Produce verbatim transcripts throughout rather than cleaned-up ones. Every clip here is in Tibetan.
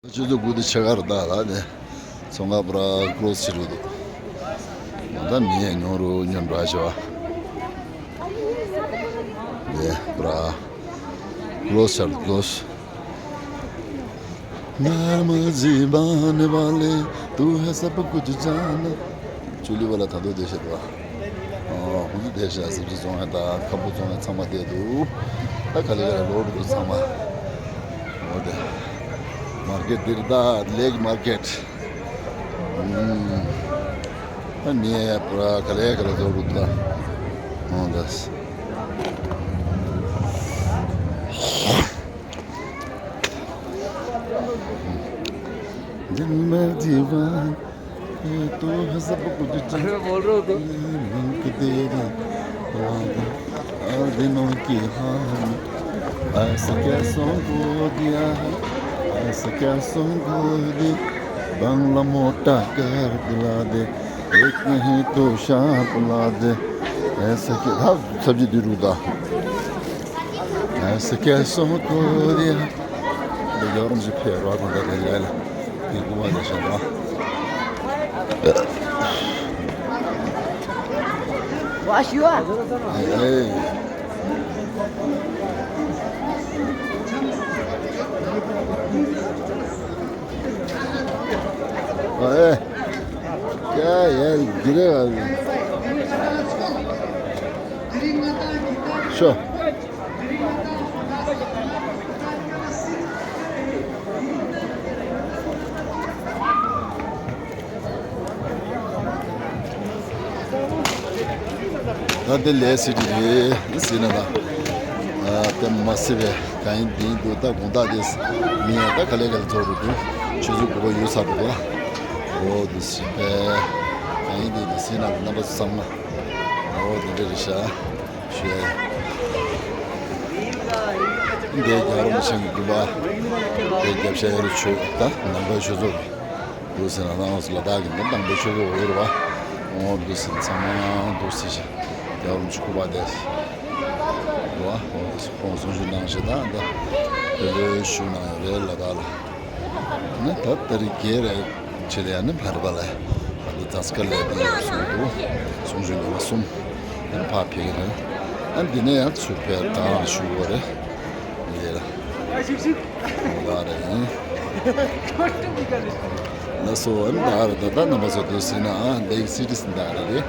ཆུ་ཚོད་དགུ་དང་ཕྱེད་ཀ་རེད་ད། ལ་ནས་ཚོང་ཁང་པུ་ར་ཀློ་སི་བྱེད་རུ་འདུག་ད་མི་ཡང་ཉུང་རུ་ཉུང་འགྲོ་ཞོ། ནས་པུ་ར་ཀློ་སི་བྱེད་རུ་ཀློ་སི། ནར་མ་ཟི་བ་ནི་བ་ལེ་ཏུ་ཧ་ས་པ་ཀུ་ཅི་ཅ་ན། ཅུ་ལི་བ་ལ་ད་དུང་བསྡད་བཞག་འདུག་ཨ། ཁོང་ཚོ་བསྡད་བཞག་སེམས་ཅན་བཙོང་ཡ་དང་ཁམ་བུ་བཙོང་ཡ་ཚང་མ་བསྡད་འདུག་ད་ག་ལེ་ག་ལེ་ལོག་འགྲོ་འདུག་ཚང་མ། འོ་དེ། མར་ཀེཊ་འདིར་ད་ལེག་མར་ཀེཊ། ཨུམ། ད་ནི་ཡ་པུ་ར་ག་ལེ་ག་ལེ་ལོག་འགྲོ་འདུག་ད། འོ་དེ། दिल में दीवान, तू है सब कुछ जो अरे, बोल रहे हो तो? मन की तेरी और दिनों की हार, ऐसा क्या सौंग को दिया है, ऐसा क्या सौंग को दिया, बंगला मोटा घर दिला दे, एक नहीं तो शाह बुला दे, ऐसा क्या। हाँ, सब्जी दे रूदा। ऐसा क्या सौंग को दिया। འདི་རྒྱལ་རོང་ཞིག་ཕེབས་རོགས་དང་འདྲ་དེ་ལས་ལ་དེ་སྐུ་མ་དེ་བྱས་ན། ཝ་ཤི་ཝ། ཨེ། ཨེ། ཡ་ཡ་འདི་རེད་བ། ཤོ། ད་དེ་ལས་སི་ཊི་རེད་ཟེར་ན་ད། ཨ་དེ་མ་སི་བས་གང་ཡིན་འདི་ཡིན་འདུག་ད་དགོང་དག་དེ་མི་ཡང་ད་ག་ལེ་ག་ལེ་ཚོགས་རུ་འདུག་ཆུ་ཚོད་དགུ་པ་ཡོལ་ཚར་འདུག་ག་འོ་དེ་སི་ཨེ་གང་ཡིན་འདི་དེ་ཟེར་ན་རྣམ་པ་ཚོ་ཚང་མ། འོ་དེ་འདྲ་རེད་ཤག་ཞུ་ཡ་ཡིན། འདི་རྒྱལ་བ་རིན་པོ་ཆེ་གི་སྐུ་པར་དེ་རྒྱབ་ཤ་ཡ་རུ་ཆུ་ད་ནང་པའི་ཆུ་ཚོད་འདུག་ཟེར་ན་ནང་ལ་དྭགས་ཀྱི་འདི་ནང་པའི་ཆུ་ཚོད་འོ་རུ་བ་འོ་འདུག་ཟེར་ཚང་མ་འདུག་ཟེར་ཞིག་རྒྱལ་བ་རིན་པོ་ཆེ་སྐུ་པར་དེ་འོ་འོ་འདུག་ཟེར་ཁོང་གསུང་ཆོས་གནང་ཞེ་ད་འདི་བོད་ལོའི་ཞུ་གནང་ཡོད་རེད་ལ་དྭགས་ལ། ནི་ད་ལྟ་རི་རྒྱལ་རེད་ཆེ་ལ་ཡ་ནི་བར་པ་ལ་ཡ་ད་ལྟ་ཛ་སྐར་ལས་དེ་ཡོད་སོང་འདུག་གསུང་ཆོས་ཉི་མ་གསུམ་ཡང་ཕར་ཕེབས་ཀྱི་རེད། ཨ་འདི་ནས་ཡང་ཚུར་ཕེབས་དང་ཞུ་བ་རེད། ལས་ལ་ད་རེད་ཡིན། ལ་སོ་ཨ་ནི་ད་རེད་ད་ད་རྣམ་པ་ཚོ་འདུག་ཟེར་ན་ཨ་ལེག་སི་ཊི་སི་ད་རེད་ལས།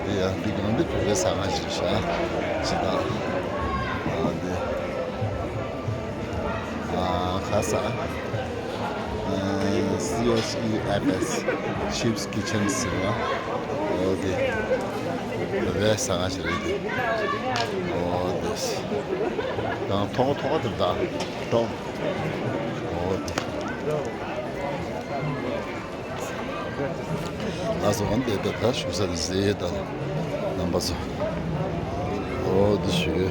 འདི་ཡང་འདི་གང་འདི་བོད་པའི་ཟ་ཁང་ཞིག་རེད་ཤག་ཅི་ད། འདི་ཁ་ས་སི་ཨེཆ་ཨི་ཨེཕ་ཨེས་ཤིབ་སི་ཀི་ཆན་ཟེར་བ། འོ་དེ་བོད་པའི་ཟ་ཁང་ཞིག་རེད་དེ། འོ་དེ་ཡང་ཐོག་ཐོག་དེ་ད་ཐོག་འོ་དེ། ལགས་སོ། འོན་ཏེ་ད་ལྟ་བཞུགས་ས་དེ་ཟེར་ད་རྣམ་པ་ཚོ། འོ་འདི་ཞུ།